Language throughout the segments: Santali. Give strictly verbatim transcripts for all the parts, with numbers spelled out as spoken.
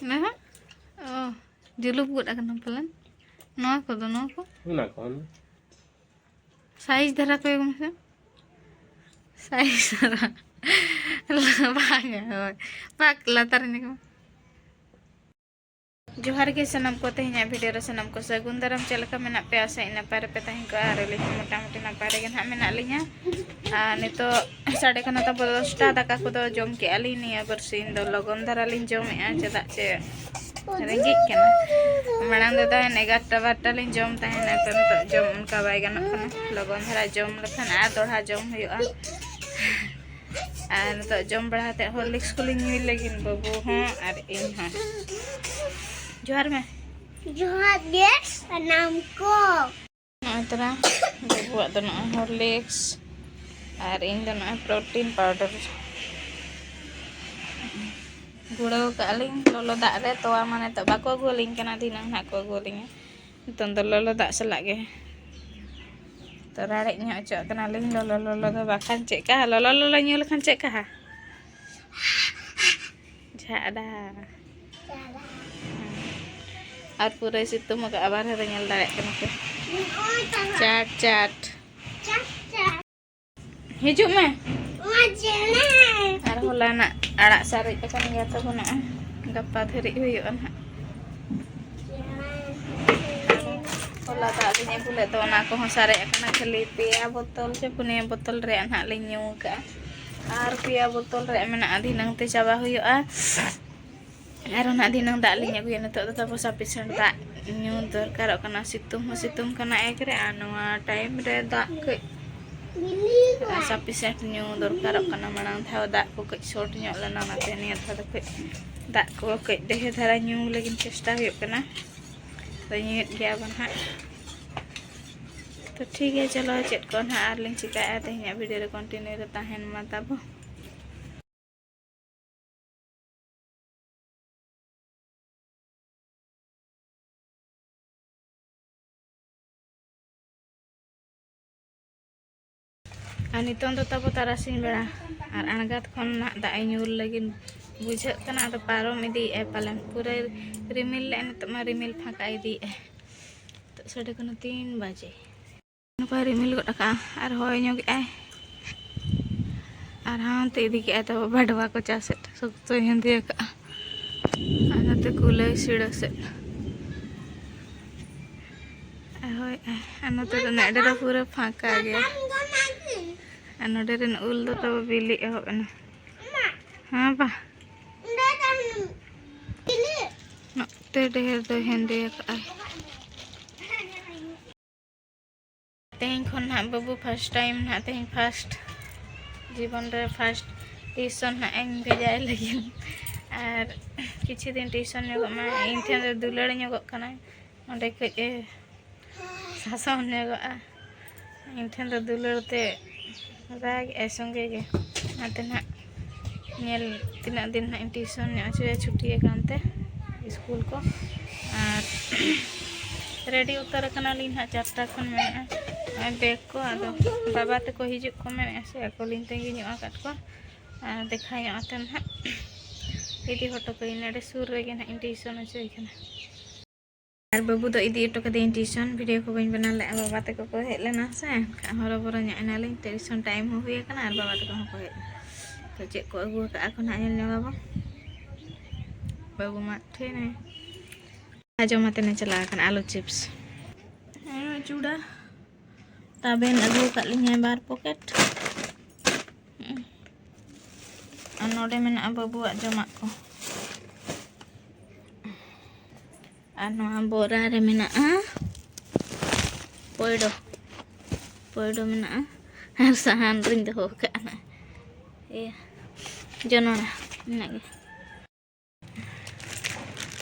ᱚᱱᱟ ᱦᱚᱸ? ᱚ, ᱡᱩᱞᱩᱯ ᱜᱚᱫ ᱟᱠᱟᱱᱟ ᱯᱟᱞᱮᱱ᱾ ᱱᱚᱣᱟ ᱠᱚᱫᱚ, ᱱᱚᱣᱟ ᱠᱚ? ᱚᱱᱟ ᱠᱚ ᱦᱚᱸ᱾ ᱥᱟᱭᱤᱡ ᱫᱷᱟᱨᱟ ᱠᱚᱭᱚᱜ ᱢᱮᱥᱮ᱾ ᱥᱟᱭᱤᱡ ᱫᱷᱟᱨᱟ᱾ ᱵᱟᱝᱟ, ᱦᱳᱭ᱾ ᱯᱟᱠ ᱞᱟᱛᱟᱨ ᱨᱮ ᱧᱮᱞ ᱢᱮ᱾ ᱡᱚᱦᱟᱨ ᱜᱮ ᱥᱟᱱᱟᱢ ᱠᱚ, ᱛᱮᱦᱮᱧᱟᱜ video ᱨᱮ ᱥᱟᱱᱟᱢ ᱠᱚ ᱥᱟᱹᱜᱩᱱ ᱫᱟᱨᱟᱢ᱾ ᱪᱮᱫ ᱞᱮᱠᱟ ᱢᱮᱱᱟᱜ ᱯᱮᱭᱟ? ᱟᱥᱟᱭᱟᱹᱧ ᱱᱟᱯᱟᱭ ᱨᱮᱯᱮ ᱛᱟᱦᱮᱸ ᱠᱚᱜᱼᱟ, ᱟᱨ ᱟᱹᱞᱤᱧ ᱦᱚᱸ ᱢᱚᱴᱟᱢᱩᱴᱤ ᱱᱟᱯᱟᱭ ᱨᱮᱜᱮ ᱱᱟᱦᱟᱜ ᱢᱮᱱᱟᱜ ᱞᱤᱧᱟ᱾ ᱟᱨ ᱱᱤᱛᱚᱜ ᱥᱟᱰᱮ ᱠᱟᱱᱟ ᱛᱟᱵᱚ ᱫᱚᱥᱴᱟ᱾ ᱫᱟᱠᱟ ᱠᱚᱫᱚ ᱡᱚᱢ ᱠᱮᱜᱼᱟ ᱞᱤᱧ, ᱱᱤᱭᱟᱹ ᱵᱟᱨᱥᱤᱧ ᱫᱚ ᱞᱚᱜᱚᱱ ᱫᱷᱟᱨᱟ ᱞᱤᱧ ᱡᱚᱢᱮᱜᱼᱟ, ᱪᱮᱫᱟᱜ ᱪᱮ ᱨᱮᱸᱜᱮᱡ ᱠᱟᱱᱟ᱾ ᱢᱟᱲᱟᱝ ᱫᱚ ᱛᱟᱦᱮᱱ ᱮᱜᱟᱨᱚᱴᱟ ᱵᱟᱨᱚᱴᱟ ᱞᱤᱧ ᱡᱚᱢ ᱛᱟᱦᱮᱱᱟ, ᱱᱤᱛᱚᱜ, ᱱᱤᱛᱚᱜ ᱡᱚᱢ ᱚᱱᱠᱟ ᱵᱟᱭ ᱜᱟᱱᱚᱜ ᱠᱟᱱᱟ᱾ ᱞᱚᱜᱚᱱ ᱫᱷᱟᱨᱟ ᱡᱚᱢ ᱞᱮᱠᱷᱟᱱ ᱟᱨ ᱫᱚᱦᱲᱟ ᱡᱚᱢ ᱦᱩᱭᱩᱜᱼᱟ᱾ ᱟᱨ ᱱᱤᱛᱚᱜ ᱡᱚᱢ ᱵᱟᱲᱟ ᱠᱟᱛᱮ Horlicks ᱠᱚᱞᱤᱧ ᱧᱩᱭ ᱞᱟᱹᱜᱤᱫ, ᱵᱟᱹᱵᱩ ᱦᱚᱸ ᱟᱨ ᱤᱧ ᱦᱚᱸ᱾ ᱡᱚᱦᱟᱨ ᱢᱮ᱾ ᱡᱚᱦᱟᱨ ᱜᱮ ᱥᱟᱱᱟᱢ ᱠᱚ᱾ ᱱᱚᱜᱼᱚᱭ ᱛᱚᱨᱟ ᱵᱟᱹᱵᱩᱣᱟᱜ ᱫᱚ ᱱᱚᱜᱼᱚᱭ Horlicks ᱟᱨ ᱤᱧ ᱫᱚ ᱱᱚᱜᱼᱚᱭ protein powder ᱜᱩᱲᱟᱹᱣ ᱠᱟᱜᱼᱟ ᱞᱤᱧ ᱞᱚᱞᱚ ᱫᱟᱜ ᱨᱮ᱾ ᱛᱚᱣᱟ ᱢᱟ ᱱᱤᱛᱚᱜ ᱵᱟᱠᱚ ᱟᱹᱜᱩ ᱟᱹᱞᱤᱧ ᱠᱟᱱᱟ, ᱫᱷᱤᱱᱟᱹᱝ ᱱᱟᱦᱟᱜ ᱠᱚ ᱟᱹᱜᱩ ᱟᱹᱞᱤᱧᱟ᱾ ᱱᱤᱛᱚᱝ ᱫᱚ ᱞᱚᱞᱚ ᱫᱟᱜ ᱥᱟᱞᱟᱜ ᱜᱮ ᱛᱚ ᱨᱟᱲᱮᱡ ᱧᱚᱜ ᱦᱚᱪᱚᱣᱟᱜ ᱠᱟᱱᱟᱞᱤᱧ᱾ ᱞᱚᱞᱚ ᱞᱚᱞᱚ ᱫᱚ ᱵᱟᱠᱷᱟᱱ ᱪᱮᱫ ᱠᱟ ᱞᱚᱞᱚ ᱞᱚᱞᱚ ᱧᱩ ᱞᱮᱠᱷᱟᱱ ᱪᱮᱫ ᱠᱟ ᱡᱷᱟᱜᱼᱟ᱾ ᱟᱨ ᱯᱩᱨᱟᱹᱭ ᱥᱤᱛᱩᱝ ᱟᱠᱟᱫᱼᱟ, ᱵᱟᱨᱦᱮ ᱨᱮ ᱧᱮᱞ ᱫᱟᱲᱮᱭᱟᱜ ᱠᱟᱱᱟ ᱯᱮ᱾ ᱪᱟᱴ ᱪᱟᱴ᱾ ᱦᱤᱡᱩᱜ ᱢᱮ᱾ ᱟᱨ ᱦᱚᱞᱟᱱᱟᱜ ᱟᱲᱟᱜ ᱥᱟᱨᱮᱡ ᱟᱠᱟᱱ ᱜᱮᱭᱟ ᱛᱟᱵᱚᱱᱟ, ᱜᱟᱯᱟ ᱫᱷᱟᱹᱨᱤᱡ ᱦᱩᱭᱩᱜᱼᱟ ᱱᱟᱦᱟᱜ᱾ ᱦᱚᱞᱟ ᱫᱟᱜ ᱞᱤᱧ ᱟᱹᱜᱩ ᱞᱮᱫ ᱫᱚ, ᱚᱱᱟ ᱠᱚᱦᱚᱸ ᱥᱟᱨᱮᱡ ᱟᱠᱟᱱᱟ, ᱠᱷᱟᱹᱞᱤ ᱯᱮᱭᱟ ᱵᱳᱛᱚᱞ ᱪᱮ ᱯᱩᱱᱭᱟᱹ ᱵᱳᱛᱚᱞ ᱨᱮᱭᱟᱜ ᱱᱟᱦᱟᱜ ᱞᱤᱧ ᱧᱩ ᱟᱠᱟᱫᱼᱟ᱾ ᱟᱨ ᱯᱮᱭᱟ ᱵᱳᱛᱚᱞ ᱨᱮᱭᱟᱜ ᱢᱮᱱᱟᱜᱼᱟ, ᱫᱷᱤᱱᱟᱹᱝ ᱛᱮ ᱪᱟᱵᱟ ᱦᱩᱭᱩᱜᱼᱟ᱾ ᱟᱨᱚ ᱱᱟᱦᱟᱜ ᱫᱷᱤᱱᱟᱹᱝ ᱫᱟᱜ ᱞᱤᱧ ᱟᱹᱜᱩᱭᱟ᱾ ᱱᱤᱛᱚᱜ ᱫᱚ ᱛᱟᱵᱚ sufficient ᱫᱟᱜ ᱧᱩ ᱫᱚᱨᱠᱟᱨᱚᱜ ᱠᱟᱱᱟ᱾ ᱥᱤᱛᱩᱝ ᱦᱚᱸ ᱥᱤᱛᱩᱝ ᱠᱟᱱᱟ ᱮᱠ ᱨᱮ, ᱟᱨ ᱱᱚᱣᱟ time ᱨᱮ ᱫᱟᱜ ᱠᱟᱹᱡ sufficient ᱧᱩ ᱫᱚᱨᱠᱟᱨᱚᱜ ᱠᱟᱱᱟ᱾ ᱢᱟᱲᱟᱝ ᱫᱷᱟᱣ ᱫᱟᱜ ᱠᱚ ᱠᱟᱹᱡ short ᱧᱚᱜ ᱞᱮᱱᱟ, ᱚᱱᱟᱛᱮ ᱱᱤᱭᱟᱹ ᱫᱷᱟᱣ ᱫᱚ ᱠᱟᱹᱡ ᱫᱟᱜ ᱠᱚ ᱠᱟᱹᱡ ᱰᱷᱮᱨ ᱫᱷᱟᱨᱟ ᱧᱩ ᱞᱟᱹᱜᱤᱫ ᱪᱮᱥᱴᱟ ᱦᱩᱭᱩᱜ ᱠᱟᱱᱟ᱾ ᱛᱚ ᱧᱩᱭᱮᱫ ᱜᱮᱭᱟ ᱵᱚᱱ ᱦᱟᱸᱜ᱾ ᱛᱚ ᱴᱷᱤᱠ ᱜᱮᱭᱟ, ᱪᱚᱞᱚ ᱪᱮᱫ ᱠᱚ ᱱᱟᱦᱟᱜ ᱟᱨ ᱞᱤᱧ ᱪᱤᱠᱟᱹᱭᱟ, ᱛᱮᱦᱮᱧᱟᱜ video ᱨᱮ continue ᱨᱮ ᱛᱟᱦᱮᱱ ᱢᱟ ᱛᱟᱵᱚ᱾ ᱟᱨ ᱱᱤᱛᱚᱝ ᱫᱚ ᱛᱟᱵᱚ ᱛᱟᱨᱟᱥᱤᱧ ᱵᱮᱲᱟ, ᱟᱨ ᱟᱬᱜᱟᱛ ᱠᱷᱚᱱ ᱱᱟᱜ ᱫᱟᱜ ᱮ ᱧᱩᱨ ᱞᱟᱹᱜᱤᱫ ᱵᱩᱡᱷᱟᱹᱜ ᱠᱟᱱᱟ᱾ ᱟᱫᱚ ᱯᱟᱨᱚᱢ ᱤᱫᱤᱭᱮᱫᱼᱟᱭ ᱯᱟᱞᱮᱱ, ᱯᱩᱨᱟᱹ ᱨᱤᱢᱤᱞ ᱞᱮᱫᱼᱟᱭ, ᱱᱤᱛᱚᱜ ᱢᱟ ᱨᱤᱢᱤᱞ ᱯᱷᱟᱸᱠᱟ ᱤᱫᱤᱭᱮᱫᱼᱟᱭ᱾ ᱱᱤᱛᱚᱜ ᱥᱟᱰᱮ ᱠᱟᱱᱟ ᱛᱤᱱ ᱵᱟᱡᱮ᱾ ᱱᱚᱝᱠᱟᱭ ᱨᱤᱢᱤᱞ ᱜᱚᱫ ᱟᱠᱟᱫᱼᱟ ᱟᱨ ᱦᱚᱭ ᱧᱚᱜᱮᱫᱼᱟᱭ᱾ ᱟᱨ ᱦᱟᱱᱛᱮ ᱤᱫᱤ ᱠᱮᱫᱼᱟᱭ ᱛᱟᱵᱚ ᱵᱟᱰᱣᱟ ᱠᱚᱪᱟ ᱥᱮᱫ, ᱥᱚᱠᱛᱚᱭ ᱦᱮᱸᱫᱮ ᱟᱠᱟᱫᱼᱟ᱾ ᱟᱨ ᱱᱚᱛᱮ ᱠᱩᱞᱟᱹᱭ ᱥᱤᱲᱟᱹ ᱥᱮᱫ ᱟᱨ ᱦᱚᱭ ᱟᱭ᱾ ᱟᱨ ᱱᱚᱛᱮ ᱫᱚ ᱱᱮᱰᱮ ᱫᱚ ᱯᱩᱨᱟᱹ ᱯᱷᱟᱸᱠᱟ ᱜᱮᱭᱟ᱾ ᱟᱨ ᱱᱚᱰᱮ ᱨᱮᱱ ᱩᱞ ᱫᱚ ᱛᱟᱵᱚ ᱵᱤᱞᱤ ᱮᱦᱚᱵ ᱮᱱᱟ᱾ ᱦᱮᱸ ᱵᱟ, ᱱᱚᱛᱮ ᱰᱷᱮᱨ ᱫᱚ ᱦᱮᱸᱫᱮ ᱟᱠᱟᱫᱼᱟᱭ᱾ ᱛᱮᱦᱮᱧ ᱠᱷᱚᱱ ᱱᱟᱦᱟᱜ ᱵᱟᱹᱵᱩ first time ᱱᱟᱦᱟᱜ, ᱛᱮᱦᱮᱧ first ᱡᱤᱵᱚᱱ ᱨᱮ first tuition ᱱᱟᱦᱟᱜ ᱤᱧ ᱵᱷᱮᱡᱟᱭ ᱞᱟᱹᱜᱤᱫ᱾ ᱟᱨ ᱠᱤᱪᱷᱩ ᱫᱤᱱ tuition ᱧᱚᱜᱚᱜ ᱢᱟ, ᱤᱧ ᱴᱷᱮᱱ ᱫᱚ ᱫᱩᱞᱟᱹᱲ ᱧᱚᱜᱚᱜ ᱠᱟᱱᱟᱭ, ᱚᱸᱰᱮ ᱠᱷᱚᱡ ᱮ ᱥᱟᱥᱚᱱ ᱧᱚᱜᱚᱜᱼᱟ᱾ ᱤᱧ ᱴᱷᱮᱱ ᱫᱚ ᱫᱩᱞᱟᱹᱲ ᱛᱮ ᱨᱟᱜᱮᱜᱼᱟᱭ ᱥᱚᱸᱜᱮ ᱜᱮ᱾ ᱚᱱᱟᱛᱮ ᱱᱟᱦᱟᱜ ᱧᱮᱞ ᱛᱤᱱᱟᱹᱜ ᱫᱤᱱ ᱱᱟᱦᱟᱜ ᱤᱧ tuition ᱧᱚᱜ ᱦᱚᱪᱚᱭᱟ, ᱪᱷᱩᱴᱤ ᱟᱠᱟᱱ ᱛᱮ ᱥᱠᱩᱞ ᱠᱚ᱾ ᱟᱨ ready ᱩᱛᱟᱹᱨ ᱟᱠᱟᱱᱟᱞᱤᱧ ᱱᱟᱦᱟᱜ, ᱪᱟᱨᱴᱟ ᱠᱷᱚᱱ ᱢᱮᱱᱟᱜᱼᱟ ᱱᱚᱜᱼᱚᱭ bag ᱠᱚ᱾ ᱟᱫᱚ ᱵᱟᱵᱟ ᱛᱟᱠᱚ ᱦᱤᱡᱩᱜ ᱠᱚ ᱢᱮᱱᱮᱫᱼᱟ ᱥᱮ, ᱟᱠᱚ ᱞᱤᱧ ᱛᱟᱺᱜᱤ ᱧᱚᱜ ᱟᱠᱟᱫ ᱠᱚᱣᱟ᱾ ᱟᱨ ᱫᱮᱠᱷᱟ ᱧᱚᱜ ᱟᱛᱮ ᱱᱟᱦᱟᱜ ᱤᱫᱤ ᱦᱚᱴᱚ ᱠᱟᱹᱧ, ᱱᱚᱰᱮ ᱥᱩᱨ ᱨᱮᱜᱮ ᱱᱟᱦᱟᱜ ᱤᱧ tuition ᱦᱚᱪᱚᱭᱮ ᱠᱟᱱᱟ᱾ ᱟᱨ ᱵᱟᱹᱵᱩ ᱫᱚ ᱤᱫᱤ ᱦᱚᱴᱚ ᱠᱟᱫᱮᱭᱟᱹᱧ tuition, video ᱠᱚ ᱵᱟᱹᱧ ᱵᱮᱱᱟᱣ ᱞᱮᱫᱼᱟ᱾ ᱵᱟᱵᱟ ᱛᱟᱠᱚ ᱠᱚ ᱦᱮᱡ ᱞᱮᱱᱟ ᱥᱮ, ᱮᱱᱠᱷᱟᱱ ᱦᱚᱨᱚᱵᱚᱨᱚ ᱧᱚᱜ ᱮᱱᱟᱞᱤᱧ᱾ Tuition time ᱦᱚᱸ ᱦᱩᱭ ᱟᱠᱟᱱᱟ ᱟᱨ ᱵᱟᱵᱟ ᱛᱟᱠᱚ ᱦᱚᱸᱠᱚ ᱦᱮᱡ ᱮᱱᱟ᱾ ᱛᱚ ᱪᱮᱫ ᱠᱚ ᱟᱹᱜᱩ ᱟᱠᱟᱫᱼᱟ ᱠᱚ ᱱᱟᱦᱟᱜ ᱧᱮᱞ ᱧᱚᱜᱟᱵᱚᱱ᱾ ᱵᱟᱹᱵᱩ ᱢᱟ ᱴᱷᱤᱠ ᱱᱟᱭ, ᱡᱚᱢ ᱟᱛᱮ ᱱᱮ ᱪᱟᱞᱟᱣ ᱟᱠᱟᱱᱟ ᱟᱞᱩ chips᱾ ᱦᱮᱸ, ᱪᱩᱲᱟ ᱛᱟᱵᱮᱱ ᱟᱹᱜᱩ ᱟᱠᱟᱫ ᱞᱤᱧᱟᱭ ᱵᱟᱨ packet᱾ ᱟᱨ ᱱᱚᱰᱮ ᱢᱮᱱᱟᱜᱼᱟ ᱵᱟᱹᱵᱩᱣᱟᱜ ᱡᱚᱢᱟᱜ ᱠᱚ᱾ ᱟᱨ ᱱᱚᱣᱟ ᱵᱚᱨᱟ ᱨᱮ ᱢᱮᱱᱟᱜᱼᱟ ᱯᱚᱭᱰᱚ, ᱯᱚᱭᱰᱚ ᱢᱮᱱᱟᱜᱼᱟ᱾ ᱟᱨ ᱥᱟᱦᱟᱱ ᱨᱤᱧ ᱫᱚᱦᱚ ᱟᱠᱟᱫᱼᱟ ᱱᱟᱜ, ᱤᱭᱟᱹ, ᱡᱚᱱᱚᱲᱟ ᱢᱮᱱᱟᱜ ᱜᱮᱭᱟ᱾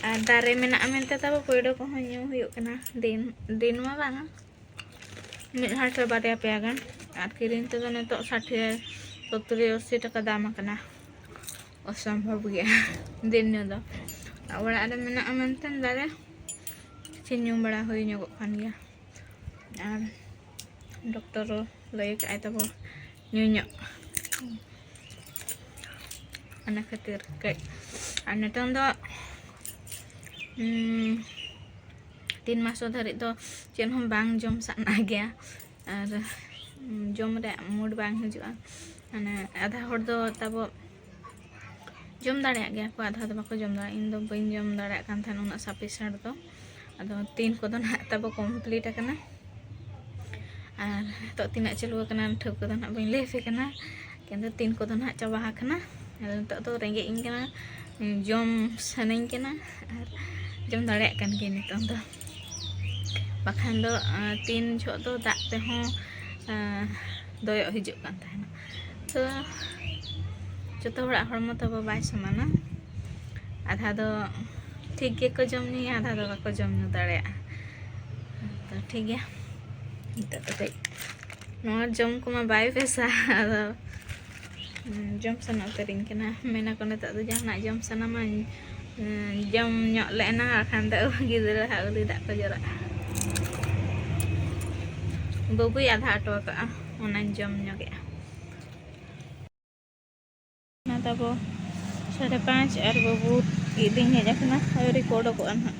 ᱟᱨ ᱫᱟᱨᱮ ᱢᱮᱱᱟᱜᱼᱟ ᱢᱮᱱᱛᱮ ᱛᱟᱵᱚ ᱯᱚᱭᱰᱚ ᱠᱚᱦᱚᱸ ᱧᱩ ᱦᱩᱭᱩᱜ ᱠᱟᱱᱟ ᱫᱤᱱ, ᱫᱤᱱ ᱢᱟ ᱵᱟᱝᱟ, ᱢᱤᱫ ᱦᱟᱴ ᱨᱮ ᱵᱟᱨᱭᱟ ᱯᱮᱭᱟ ᱜᱟᱱ᱾ ᱟᱨ ᱠᱤᱨᱤᱧ ᱛᱮᱫᱚ ᱱᱤᱛᱚᱜ ᱥᱟᱴᱷᱮ, ᱥᱚᱛᱛᱚᱨᱤ, ᱟᱥᱤ ᱴᱟᱠᱟ ᱫᱟᱢ ᱟᱠᱟᱱᱟ᱾ ᱚᱥᱚᱢᱵᱷᱚᱵ ᱜᱮᱭᱟ ᱫᱤᱱ ᱧᱩ ᱫᱚ᱾ ᱚᱲᱟᱜ ᱨᱮ ᱢᱮᱱᱟᱜᱼᱟ ᱢᱮᱱᱛᱮ ᱫᱟᱨᱮ, ᱠᱤᱪᱷᱩ ᱧᱩ ᱵᱟᱲᱟ ᱦᱩᱭ ᱧᱚᱜᱚᱜ ᱠᱟᱱ ᱜᱮᱭᱟ᱾ ᱟᱨ ᱰᱚᱠᱴᱚᱨ ᱞᱟᱹᱭ ᱠᱟᱜᱼᱟᱭ ᱛᱟᱵᱚ ᱧᱩ ᱧᱚᱜ, ᱚᱱᱟ ᱠᱷᱟᱹᱛᱤᱨ ᱠᱟᱹᱡ᱾ ᱟᱨ ᱱᱤᱛᱚᱝ ᱫᱚ ᱩᱸ, ᱛᱤᱱ ᱢᱟᱥ ᱫᱷᱟᱹᱨᱤᱡ ᱫᱚ ᱪᱮᱫ ᱦᱚᱸ ᱵᱟᱝ ᱡᱚᱢ ᱥᱟᱱᱟ ᱜᱮᱭᱟ, ᱟᱨ ᱩᱸ, ᱡᱚᱢ ᱨᱮᱭᱟᱜ ᱢᱩᱰ ᱵᱟᱝ ᱦᱤᱡᱩᱜᱼᱟ᱾ ᱢᱟᱱᱮ ᱟᱫᱷᱟ ᱦᱚᱲ ᱫᱚ ᱛᱟᱵᱚ ᱡᱚᱢ ᱫᱟᱲᱮᱭᱟᱜ ᱜᱮᱭᱟ ᱠᱚ, ᱟᱫᱷᱟ ᱫᱚ ᱵᱟᱠᱚ ᱡᱚᱢ ᱫᱟᱲᱮᱭᱟᱜᱼᱟ᱾ ᱤᱧ ᱫᱚ ᱵᱟᱹᱧ ᱡᱚᱢ ᱫᱟᱲᱮᱭᱟᱜ ᱠᱟᱱ ᱛᱟᱦᱮᱱ ᱩᱱᱟᱹᱜ ᱥᱟᱯᱷᱤᱥᱮᱱᱴ ᱫᱚ᱾ ᱟᱫᱚ ᱛᱤᱱ ᱠᱚᱫᱚ ᱱᱟᱦᱟᱜ ᱛᱟᱵᱚ ᱠᱚᱢᱯᱞᱤᱴ ᱟᱠᱟᱱᱟ, ᱟᱨ ᱱᱤᱛᱚᱜ ᱛᱤᱱᱟᱹᱜ ᱪᱟᱹᱞᱩ ᱟᱠᱟᱱᱟ ᱴᱷᱟᱹᱣᱠᱟᱹ ᱫᱚ ᱱᱟᱦᱟᱜ ᱵᱟᱹᱧ ᱞᱟᱹᱭ ᱟᱯᱮ ᱠᱟᱱᱟ, ᱠᱤᱱᱛᱩ ᱛᱤᱱ ᱠᱚᱫᱚ ᱱᱟᱦᱟᱜ ᱪᱟᱵᱟ ᱟᱠᱟᱱᱟ᱾ ᱟᱫᱚ ᱱᱤᱛᱚᱜ ᱫᱚ ᱨᱮᱸᱜᱮᱡ ᱤᱧ ᱠᱟᱱᱟ, ᱡᱚᱢ ᱥᱟᱱᱟᱧ ᱠᱟᱱᱟ, ᱟᱨ ᱡᱚᱢ ᱫᱟᱲᱮᱭᱟᱜ ᱠᱟᱱ ᱜᱤᱭᱟᱹᱧ ᱱᱤᱛᱚᱝ ᱫᱚ᱾ ᱵᱟᱠᱷᱟᱱ ᱫᱚ ᱟᱸ, ᱛᱤᱱ ᱡᱚᱦᱚᱜ ᱫᱚ ᱫᱟᱜ ᱛᱮᱦᱚᱸ ᱟᱸ, ᱫᱚᱭᱚᱜ ᱦᱤᱡᱩᱜ ᱠᱟᱱ ᱛᱟᱦᱮᱱᱟ᱾ ᱛᱚ ᱡᱚᱛᱚ ᱦᱚᱲᱟᱜ ᱦᱚᱲᱢᱚ ᱛᱟᱵᱚ ᱵᱟᱭ ᱥᱚᱢᱟᱱᱟ, ᱟᱫᱷᱟ ᱫᱚ ᱴᱷᱤᱠ ᱜᱮᱠᱚ ᱡᱚᱢ ᱧᱩᱭᱟ, ᱟᱫᱷᱟ ᱫᱚ ᱵᱟᱠᱚ ᱡᱚᱢ ᱧᱩ ᱫᱟᱲᱮᱭᱟᱜᱼᱟ᱾ ᱛᱚ ᱴᱷᱤᱠ ᱜᱮᱭᱟ, ᱱᱤᱛᱚᱜ ᱫᱚ ᱠᱟᱹᱡ ᱱᱚᱣᱟ ᱡᱚᱢ ᱠᱚᱢᱟ ᱵᱟᱭ ᱵᱮᱥᱟ, ᱟᱫᱚ ᱩᱸ, ᱡᱚᱢ ᱥᱟᱱᱟ ᱩᱛᱟᱹᱨᱤᱧ ᱠᱟᱱᱟ᱾ ᱢᱮᱱᱟ ᱠᱚ ᱱᱤᱛᱚᱜ ᱫᱚ ᱡᱟᱦᱟᱱᱟᱜ ᱡᱚᱢ ᱥᱟᱱᱟᱢᱟ, ᱩᱸ, ᱡᱚᱢ ᱧᱚᱜ ᱞᱮ ᱮᱱᱟ, ᱵᱟᱠᱷᱟᱱ ᱫᱚ ᱜᱤᱫᱽᱨᱟᱹ ᱦᱟᱸᱜ ᱩᱞᱤ ᱫᱟᱜ ᱠᱚ ᱡᱚᱨᱚᱜᱼᱟ᱾ ᱵᱟᱹᱵᱩᱭ ᱟᱫᱷᱟ ᱦᱚᱴᱚ ᱟᱠᱟᱫᱼᱟ, ᱚᱱᱟᱧ ᱡᱚᱢ ᱧᱚᱜᱮᱜᱼᱟ᱾ ᱚᱱᱟ ᱛᱟᱵᱚ ᱥᱟᱲᱮ ᱯᱟᱸᱪ ᱟᱨ ᱵᱟᱹᱵᱩ ᱤᱫᱤᱧ ᱦᱮᱡ ᱟᱠᱟᱱᱟ, ᱟᱹᱣᱨᱤ ᱠᱚ ᱚᱰᱚᱠᱚᱜᱼᱟ ᱱᱟᱦᱟᱜ᱾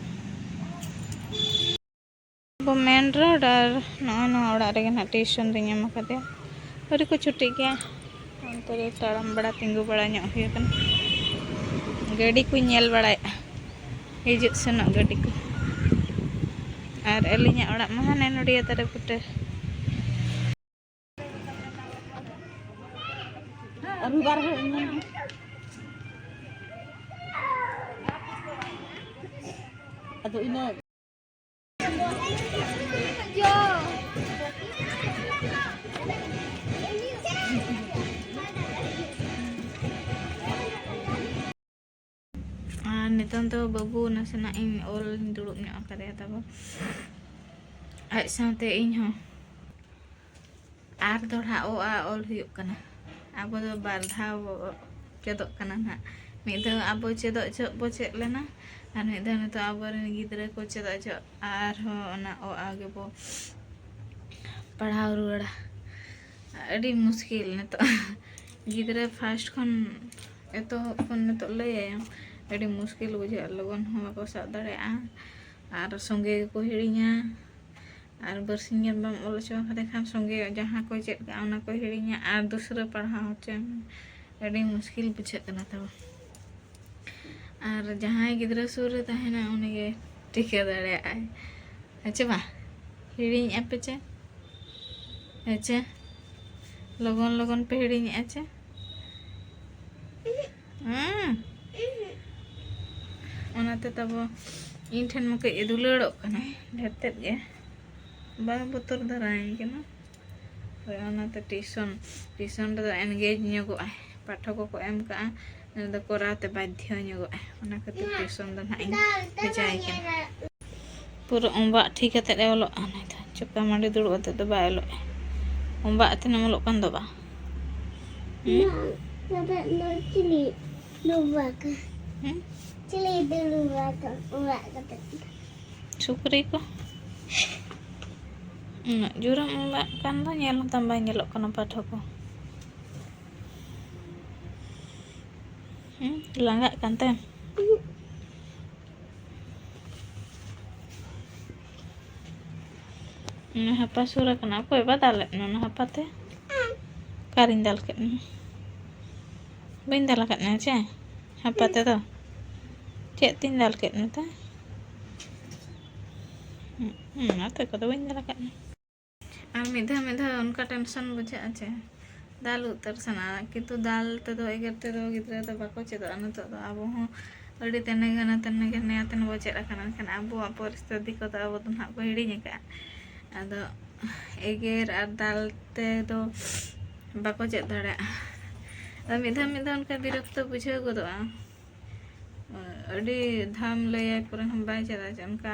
ᱟᱵᱚ ᱢᱮᱱ ᱨᱳᱰ ᱟᱨ ᱱᱚᱜᱼᱚᱭ ᱱᱚᱣᱟ ᱚᱲᱟᱜ ᱨᱮᱜᱮ ᱱᱟᱦᱟᱜ ᱴᱤᱭᱩᱥᱚᱱ ᱫᱚᱧ ᱮᱢ ᱟᱠᱟᱫᱮᱭᱟ᱾ ᱟᱹᱣᱨᱤ ᱠᱚ ᱪᱷᱩᱴᱤᱜ ᱜᱮᱭᱟ, ᱚᱱᱛᱮ ᱨᱮ ᱛᱟᱲᱟᱢ ᱵᱟᱲᱟ, ᱛᱤᱸᱜᱩ ᱵᱟᱲᱟ ᱧᱚᱜ ᱦᱩᱭ ᱟᱠᱟᱱᱟ᱾ ᱜᱟᱹᱰᱤ ᱠᱚᱧ ᱧᱮᱞ ᱵᱟᱲᱟᱭᱮᱫᱼᱟ, ᱦᱤᱡᱩᱜ ᱥᱮᱱᱚᱜ ᱜᱟᱹᱰᱤ ᱠᱚ᱾ ᱟᱨ ᱟᱹᱞᱤᱧᱟᱜ ᱚᱲᱟᱜ ᱢᱟ ᱦᱟᱱᱮ ᱱᱚᱰᱤᱭᱟ ᱫᱟᱨᱮ ᱵᱩᱴᱟᱹ᱾ ᱨᱚᱵᱤᱵᱟᱨ ᱦᱚᱸ ᱤᱧ ᱟᱫᱚ ᱤᱱᱟᱹ ᱟᱨ ᱱᱤᱛᱚᱝ ᱫᱚ ᱵᱟᱹᱵᱩ ᱱᱟᱥᱮᱱᱟᱜ ᱤᱧ ᱚᱞ ᱫᱩᱲᱩᱵ ᱧᱚᱜ ᱟᱠᱟᱫᱮᱭᱟ ᱛᱟᱵᱚ, ᱟᱡ ᱥᱟᱶᱛᱮ ᱤᱧ ᱦᱚᱸ᱾ ᱟᱨ ᱫᱚᱦᱲᱟ ᱚ ᱟ ᱚᱞ ᱦᱩᱭᱩᱜ ᱠᱟᱱᱟ᱾ ᱟᱵᱚ ᱫᱚ ᱵᱟᱨ ᱫᱷᱟᱣ ᱪᱮᱫᱚᱜ ᱠᱟᱱᱟ ᱱᱟᱦᱟᱜ᱾ ᱢᱤᱫ ᱫᱷᱟᱣ ᱟᱵᱚ ᱪᱮᱫᱚᱜ ᱡᱚᱦᱚᱜ ᱵᱚ ᱪᱮᱫ ᱞᱮᱱᱟ, ᱟᱨ ᱢᱤᱫ ᱫᱷᱟᱣ ᱱᱤᱛᱚᱜ ᱟᱵᱚᱨᱮᱱ ᱜᱤᱫᱽᱨᱟᱹ ᱠᱚ ᱪᱮᱫᱚᱜ ᱡᱚᱦᱚᱜ ᱟᱨᱦᱚᱸ ᱚᱱᱟ ᱚ ᱟ ᱜᱮᱵᱚ ᱯᱟᱲᱦᱟᱣ ᱨᱩᱣᱟᱹᱲᱟ᱾ ᱟᱹᱰᱤ ᱢᱩᱥᱠᱤᱞ ᱱᱤᱛᱚᱜ᱾ ᱜᱤᱫᱽᱨᱟᱹ first ᱠᱷᱚᱱ, ᱮᱛᱚᱦᱚᱵ ᱠᱷᱚᱱ ᱱᱤᱛᱚᱜ ᱞᱟᱹᱭᱟᱭᱟᱢ, ᱟᱹᱰᱤ ᱢᱩᱥᱠᱤᱞ ᱵᱩᱡᱷᱟᱹᱜᱼᱟ᱾ ᱞᱚᱜᱚᱱ ᱦᱚᱸ ᱵᱟᱠᱚ ᱥᱟᱵ ᱫᱟᱲᱮᱭᱟᱜᱼᱟ, ᱟᱨ ᱥᱚᱸᱜᱮ ᱜᱮᱠᱚ ᱦᱤᱲᱤᱧᱟ᱾ ᱟᱨ ᱵᱟᱨᱥᱤᱧ ᱜᱟᱱ ᱵᱟᱢ ᱚᱞ ᱦᱚᱪᱚ ᱠᱟᱫᱮ ᱠᱷᱟᱱ ᱥᱚᱸᱜᱮ ᱡᱟᱦᱟᱸ ᱠᱚᱭ ᱪᱮᱫ ᱠᱟᱜᱼᱟ, ᱚᱱᱟ ᱠᱚᱭ ᱦᱤᱲᱤᱧᱟ, ᱟᱨ ᱫᱩᱥᱨᱟᱹ ᱯᱟᱲᱦᱟᱣ ᱦᱚᱪᱚᱭ ᱢᱮ᱾ ᱟᱹᱰᱤ ᱢᱩᱥᱠᱤᱞ ᱵᱩᱡᱷᱟᱹᱜ ᱠᱟᱱᱟ ᱛᱟᱵᱚ᱾ ᱟᱨ ᱡᱟᱦᱟᱸᱭ ᱜᱤᱫᱽᱨᱟᱹ ᱥᱩᱨ ᱨᱮ ᱛᱟᱦᱮᱱᱟ, ᱩᱱᱤᱜᱮ ᱴᱷᱤᱠᱟᱹ ᱫᱟᱲᱮᱭᱟᱜᱼᱟᱭ᱾ ᱦᱮᱸ ᱪᱮ ᱵᱟᱝ? ᱦᱤᱲᱤᱧᱮᱫᱼᱟ ᱯᱮ ᱪᱮ? ᱦᱮᱸ ᱪᱮ? ᱞᱚᱜᱚᱱ ᱞᱚᱜᱚᱱ ᱯᱮ ᱦᱤᱲᱤᱧᱮᱫᱼᱟ ᱪᱮ? ᱦᱮᱸ᱾ ᱚᱱᱟᱛᱮ ᱛᱟᱵᱚ ᱤᱧ ᱴᱷᱮᱱ ᱢᱟ ᱠᱟᱹᱡ ᱮ ᱫᱩᱞᱟᱹᱲᱚᱜ ᱠᱟᱱᱟᱭ ᱰᱷᱮᱨ ᱛᱮᱫ ᱜᱮ, ᱵᱟᱭ ᱵᱚᱛᱚᱨ ᱫᱷᱟᱨᱟᱭᱤᱧ ᱠᱟᱱᱟ᱾ ᱦᱳᱭ, ᱚᱱᱟᱛᱮ ᱴᱤᱭᱩᱥᱚᱱ, ᱴᱤᱭᱩᱥᱚᱱ ᱨᱮᱫᱚ engage ᱧᱚᱜᱚᱜᱼᱟᱭ, ᱯᱟᱴᱷᱚ ᱠᱚᱠᱚ ᱮᱢ ᱠᱟᱜᱼᱟ, ᱩᱱᱤ ᱫᱚ ᱠᱚᱨᱟᱣ ᱛᱮ ᱵᱟᱫᱽᱫᱷᱚ ᱧᱚᱜᱚᱜᱼᱟᱭ᱾ ᱚᱱᱟ ᱠᱷᱟᱹᱛᱤᱨ ᱴᱤᱭᱩᱥᱚᱱ ᱫᱚ ᱱᱟᱦᱟᱜ ᱤᱧ ᱵᱷᱮᱡᱟᱭᱮ ᱠᱟᱱᱟ᱾ ᱯᱩᱨᱟᱹ ᱚᱸᱵᱟᱜ ᱴᱷᱤᱠ ᱠᱟᱛᱮᱫ ᱮ ᱚᱞᱚᱜᱼᱟ᱾ ᱱᱩᱭ ᱫᱚ ᱪᱚᱠᱟ ᱢᱟᱹᱰᱤ ᱫᱩᱲᱩᱵ ᱠᱟᱛᱮᱫ ᱫᱚ ᱵᱟᱭ ᱚᱞᱚᱜᱼᱟ᱾ ᱚᱸᱵᱟᱜ ᱟᱛᱮᱫ ᱮᱢ ᱚᱞᱚᱜ ᱠᱟᱱ ᱫᱚ ᱵᱟ? ᱦᱩᱸ? ᱱᱚᱣᱟ ᱫᱚ ᱪᱤᱞᱤ ᱰᱩᱵᱟᱹ ᱠᱟᱱᱟ? ᱦᱩᱸ? ᱪᱤᱞᱤ ᱰᱩᱵᱟᱹ ᱠᱟᱱᱟ? ᱚᱲᱟᱜ ᱠᱟᱛᱮᱫ᱾ ᱥᱩᱠᱨᱤ ᱠᱚ᱾ ᱩᱱᱟᱹᱜ ᱡᱳᱨᱮᱢ ᱚᱸᱵᱟᱜ ᱠᱟᱱ ᱫᱚ, ᱧᱮᱞ ᱦᱚᱸᱛᱟᱢ ᱵᱟᱭ ᱧᱮᱞᱚᱜ ᱠᱟᱱᱟ ᱯᱟᱴᱷᱚ ᱠᱚ᱾ ᱦᱩᱸ? ᱞᱟᱸᱜᱟᱜ ᱠᱟᱱ ᱛᱮᱢ? ᱚᱱᱟ ᱦᱟᱯᱟ ᱥᱩᱨ ᱟᱠᱟᱱᱟ᱾ ᱚᱠᱚᱭ ᱵᱟ ᱫᱟᱞᱮᱫ ᱢᱮ ᱚᱱᱟ ᱦᱟᱯᱟ ᱛᱮ? ᱚᱠᱟᱨᱤᱧ ᱫᱟᱞ ᱠᱮᱫ ᱢᱮ? ᱵᱟᱹᱧ ᱫᱟᱞ ᱟᱠᱟᱫ ᱢᱮᱭᱟ ᱪᱮ? ᱦᱟᱯᱟ ᱛᱮᱫᱚ? ᱪᱮᱫ ᱛᱤᱧ ᱫᱟᱞ ᱠᱮᱫ ᱢᱮᱛᱮ? ᱦᱩᱸ, ᱚᱱᱟ ᱛᱮ ᱠᱚᱫᱚ ᱵᱟᱹᱧ ᱫᱟᱞ ᱟᱠᱟᱫ ᱢᱮᱭᱟ᱾ ᱟᱨ ᱢᱤᱫ ᱫᱷᱟᱣ ᱢᱤᱫ ᱫᱷᱟᱣ ᱚᱱᱠᱟ tension ᱵᱩᱡᱷᱟᱹᱜᱼᱟ ᱪᱮ, ᱫᱟᱞ ᱩᱛᱟᱹᱨ ᱥᱟᱱᱟᱣᱟ, ᱠᱤᱱᱛᱩ ᱫᱟᱞ ᱛᱮᱫᱚ, ᱮᱜᱮᱨ ᱛᱮᱫᱚ ᱜᱤᱫᱽᱨᱟᱹ ᱫᱚ ᱵᱟᱠᱚ ᱪᱮᱫᱚᱜᱼᱟ᱾ ᱱᱤᱛᱚᱜ ᱫᱚ ᱟᱵᱚ ᱦᱚᱸ ᱟᱹᱰᱤ ᱛᱮᱱᱮ ᱜᱷᱟᱱᱮ ᱛᱮᱱᱮ ᱜᱷᱟᱱᱮ ᱟᱛᱮᱱ ᱵᱚ ᱪᱮᱫ ᱟᱠᱟᱱᱟ, ᱮᱱᱠᱷᱟᱱ ᱟᱵᱚᱣᱟᱜ ᱯᱚᱨᱤᱥᱛᱷᱤᱛᱤ ᱠᱚᱫᱚ ᱟᱵᱚ ᱫᱚ ᱱᱟᱦᱟᱜ ᱠᱚ ᱦᱤᱲᱤᱧ ᱟᱠᱟᱫᱼᱟ᱾ ᱟᱫᱚ ᱮᱜᱮᱨ ᱟᱨ ᱫᱟᱞ ᱛᱮᱫᱚ ᱵᱟᱠᱚ ᱪᱮᱫ ᱫᱟᱲᱮᱭᱟᱜᱼᱟ᱾ ᱟᱫᱚ ᱢᱤᱫ ᱫᱷᱟᱣ ᱢᱤᱫ ᱫᱷᱟᱣ ᱚᱱᱠᱟ ᱵᱤᱨᱚᱠᱛᱚ ᱵᱩᱡᱷᱟᱹᱣ ᱜᱚᱫᱚᱜᱼᱟ᱾ ᱟᱹᱰᱤ ᱫᱷᱟᱣᱮᱢ ᱞᱟᱹᱭᱟᱭ ᱯᱚᱨᱮ ᱦᱚᱸ ᱵᱟᱭ ᱪᱮᱫᱟ, ᱪᱮ ᱚᱱᱠᱟ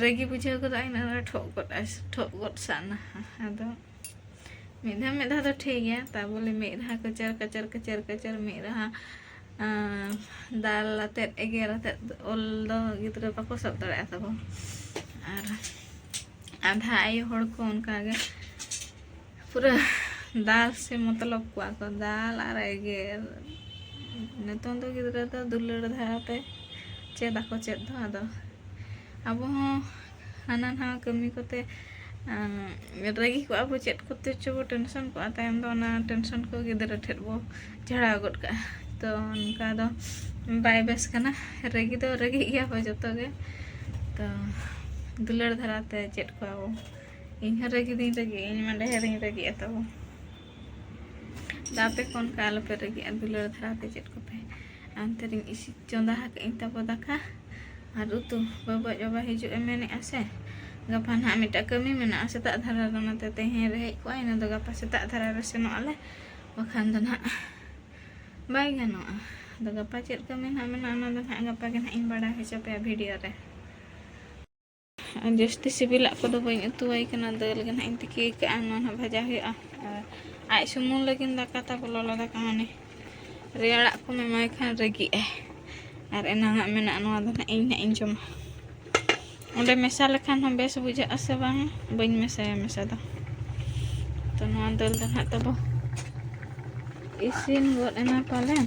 ᱨᱟᱹᱜᱤ ᱵᱩᱡᱷᱟᱹᱣ ᱜᱚᱫᱚᱜᱼᱟ, ᱤᱱᱟᱹ ᱨᱮ ᱴᱷᱚᱜ ᱜᱚᱫ ᱟᱭ, ᱴᱷᱚᱜ ᱜᱚᱫ ᱥᱟᱜ ᱱᱟ᱾ ᱟᱫᱚ ᱢᱤᱫ ᱫᱷᱟᱣ ᱢᱤᱫ ᱫᱷᱟᱣ ᱫᱚ ᱴᱷᱤᱠ ᱜᱮᱭᱟ, ᱛᱟ ᱵᱚᱞᱮ ᱢᱤᱫ ᱫᱷᱟᱣ ᱠᱟᱪᱟᱨ ᱠᱟᱪᱟᱨ ᱠᱟᱪᱟᱨ ᱠᱟᱪᱟᱨ ᱢᱤᱫ ᱫᱷᱟᱣ, ᱟᱸ, ᱫᱟᱞ ᱟᱛᱮᱫ, ᱮᱜᱮᱨ ᱟᱛᱮᱫ ᱚᱞ ᱫᱚ ᱜᱤᱫᱽᱨᱟᱹ ᱵᱟᱠᱚ ᱥᱟᱵ ᱫᱟᱲᱮᱭᱟᱜᱼᱟ ᱛᱟᱵᱚ᱾ ᱟᱨ ᱟᱫᱷᱟ ᱟᱭᱳ ᱦᱚᱲ ᱠᱚ ᱚᱱᱠᱟᱜᱮ ᱯᱩᱨᱟᱹ ᱫᱟᱞ ᱥᱮ ᱢᱚᱛᱞᱚᱵ ᱠᱚᱣᱟ ᱠᱚ, ᱫᱟᱞ ᱟᱨ ᱮᱜᱮᱨ᱾ ᱱᱤᱛᱚᱝ ᱫᱚ ᱜᱤᱫᱽᱨᱟᱹ ᱫᱚ ᱫᱩᱞᱟᱹᱲ ᱫᱷᱟᱨᱟᱛᱮ ᱪᱮᱫ ᱟᱠᱚ ᱪᱮᱫ ᱫᱚ᱾ ᱟᱫᱚ ᱟᱵᱚ ᱦᱚᱸ ᱦᱟᱱᱟ ᱱᱟᱣᱟ ᱠᱟᱹᱢᱤ ᱠᱚᱛᱮ ᱨᱟᱹᱜᱤ ᱠᱚᱜᱼᱟ ᱵᱚ, ᱪᱮᱫ ᱠᱚᱛᱮ ᱪᱚ ᱵᱚ ᱴᱮᱱᱥᱚᱱ ᱠᱚᱜᱼᱟ᱾ ᱛᱟᱭᱚᱢ ᱫᱚ ᱚᱱᱟ ᱴᱮᱱᱥᱚᱱ ᱠᱚ ᱜᱤᱫᱽᱨᱟᱹ ᱴᱷᱮᱱ ᱵᱚ ᱡᱷᱟᱲᱟᱣ ᱜᱚᱫ ᱠᱟᱜᱼᱟ᱾ ᱛᱚ ᱚᱱᱠᱟ ᱫᱚ ᱵᱟᱭ ᱵᱮᱥ ᱠᱟᱱᱟ᱾ ᱨᱟᱹᱜᱤ ᱫᱚ ᱨᱟᱹᱜᱤᱜ ᱜᱮᱭᱟ ᱵᱚ ᱡᱚᱛᱚ ᱜᱮ᱾ ᱛᱚ ᱫᱩᱞᱟᱹᱲ ᱫᱷᱟᱨᱟᱛᱮ ᱪᱮᱫ ᱠᱚᱣᱟ ᱵᱚ᱾ ᱤᱧ ᱦᱚᱸ ᱨᱟᱹᱜᱤ ᱫᱩᱧ ᱨᱟᱹᱜᱤᱜᱼᱟ, ᱤᱧ ᱢᱟ ᱰᱷᱮᱨᱤᱧ ᱨᱟᱹᱜᱤᱜᱼᱟ ᱛᱟᱵᱚ᱾ ᱟᱫᱚ ᱟᱯᱮ ᱠᱚ ᱚᱱᱠᱟ ᱟᱞᱚᱯᱮ ᱨᱟᱹᱜᱤᱜᱼᱟ ᱫᱩᱞᱟᱹᱲ ᱫᱷᱟᱨᱟᱛᱮ ᱪᱮᱫ ᱠᱚᱯᱮ᱾ ᱚᱱᱛᱮ ᱨᱤᱧ ᱤᱥᱤᱱ ᱪᱚᱸᱫᱟ ᱟᱠᱟᱫ ᱟᱹᱧ ᱛᱟᱵᱚ ᱫᱟᱠᱟ ᱟᱨ ᱩᱛᱩ᱾ ᱵᱟᱹᱵᱩ ᱟᱡ ᱵᱟᱵᱟ ᱦᱤᱡᱩᱜ ᱮ ᱢᱮᱱᱮᱫᱼᱟ ᱥᱮ, ᱜᱟᱯᱟ ᱱᱟᱦᱟᱜ ᱢᱤᱫᱴᱟᱜ ᱠᱟᱹᱢᱤ ᱢᱮᱱᱟᱜᱼᱟ ᱥᱮᱛᱟᱜ ᱫᱷᱟᱨᱟ ᱨᱮ, ᱚᱱᱟᱛᱮ ᱛᱮᱦᱮᱧ ᱨᱮ ᱦᱮᱡ ᱠᱚᱜᱼᱟ, ᱤᱱᱟᱹ ᱫᱚ ᱜᱟᱯᱟ ᱥᱮᱛᱟᱜ ᱫᱷᱟᱨᱟ ᱨᱮ ᱥᱮᱱᱚᱜ ᱟᱞᱮ, ᱵᱟᱠᱷᱟᱱ ᱫᱚ ᱱᱟᱦᱟᱜ ᱵᱟᱭ ᱜᱟᱱᱚᱜᱼᱟ᱾ ᱟᱫᱚ ᱜᱟᱯᱟ ᱪᱮᱫ ᱠᱟᱹᱢᱤ ᱱᱟᱦᱟᱜ ᱢᱮᱱᱟᱜᱼᱟ, ᱚᱱᱟ ᱫᱚ ᱱᱟᱦᱟᱜ ᱜᱟᱯᱟ ᱜᱮ ᱱᱟᱦᱟᱜ ᱤᱧ ᱵᱟᱲᱟᱭ ᱦᱚᱪᱚ ᱯᱮᱭᱟ ᱵᱷᱤᱰᱤᱭᱳ ᱨᱮ᱾ ᱟᱨ ᱡᱟᱹᱥᱛᱤ ᱥᱤᱵᱤᱞᱟᱜ ᱠᱚᱫᱚ ᱵᱟᱹᱧ ᱩᱛᱩᱣᱟᱭ ᱠᱟᱱᱟ, ᱫᱟᱹᱞ ᱜᱮ ᱱᱟᱦᱟᱜ ᱤᱧ ᱛᱤᱠᱤ ᱠᱟᱜᱼᱟ, ᱱᱚᱣᱟ ᱱᱟᱦᱟᱜ ᱵᱷᱟᱡᱟ ᱦᱩᱭᱩᱜᱼᱟ᱾ ᱟᱨ ᱟᱡ ᱥᱩᱢᱩᱝ ᱞᱟᱹᱜᱤᱫ ᱫᱟᱠᱟ ᱛᱟᱵᱚ ᱞᱚᱞᱚ ᱫᱟᱠᱟ, ᱢᱟᱱᱮ ᱨᱮᱭᱟᱲᱟᱜ ᱠᱚᱢ ᱮᱢᱟᱭ ᱠᱷᱟᱱ ᱨᱟᱹᱜᱤᱜᱼᱟᱭ᱾ ᱟᱨ ᱮᱱᱟᱝ ᱟᱜ ᱢᱮᱱᱟᱜᱼᱟ, ᱱᱚᱣᱟ ᱫᱚ ᱱᱟᱦᱟᱜ ᱤᱧ ᱱᱟᱦᱟᱜ ᱤᱧ ᱡᱚᱢᱟ᱾ ᱚᱸᱰᱮ ᱢᱮᱥᱟ ᱞᱮᱠᱷᱟᱱ ᱦᱚᱸ ᱵᱮᱥ ᱵᱩᱡᱷᱟᱹᱜᱼᱟ ᱥᱮ ᱵᱟᱝ, ᱵᱟᱹᱧ ᱢᱮᱥᱟᱭᱟ ᱢᱮᱥᱟ ᱫᱚ᱾ ᱛᱚ ᱱᱚᱣᱟ ᱫᱟᱹᱞ ᱫᱚ ᱱᱟᱦᱟᱜ ᱛᱟᱵᱚ ᱤᱥᱤᱱ ᱜᱚᱫ ᱮᱱᱟ ᱯᱟᱞᱮᱱ,